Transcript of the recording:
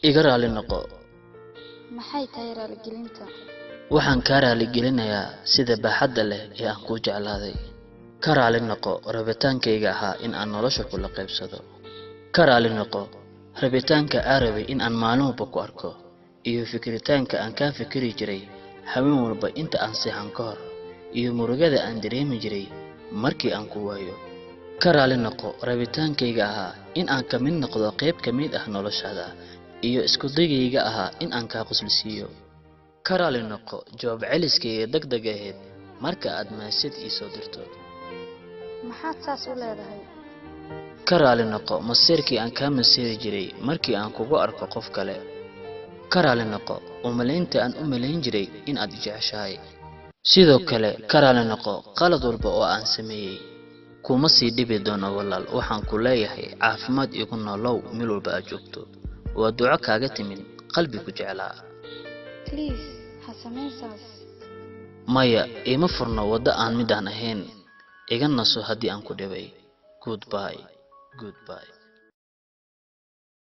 Iga raali noqo. Maxay tahay raaligelinta? Waxaan kaa raaligelinayaa sida baaxadda leh ee aan kuu jeclaaday. Ka raali noqo rabitaankayga ahaa in aan nolosha kula qaybsado. Ka raali noqo rabitaanka aan rabay in aan maalin walba ku arko, iyo fikiritaanka aan kaa fikiri jiray habeen walba inta aan seexan ka hor, iyo murugada aan dareemi jiray markii aan ku waayo. Ka raali noqo rabitaankayga ahaa in aan ka mid noqdo qayb ka mid ah noloshaada, iyo isku daygayga ahaa in aan kaa qoslisiiyo. Ka raali noqo jawaab celiskayga degdeg ahayd marka aad mahadsanid ii soo dirto. Maxaad saas u leedahay? Ka raali noqo masiirkii aan kaa masiiri jiray markii aan kugu arko qof kale. Ka raali noqo umalaynta aan u malayn jiray in aad i jeceshahay. Sidoo kale ka raali noqo qalad walba oo aan sameeyey. Kuma sii dhibi doono walaal, waxaan ku leeyahay caafimaad igu noolow meel walba aad joogto. Waa duco kaaga timid qalbi ku jeclaa. Please, ha samayn saas. Maya, iima furno waddo aan midaan ahayn. Iga naso haddii aan ku dhibay. Goodbye, goodbye.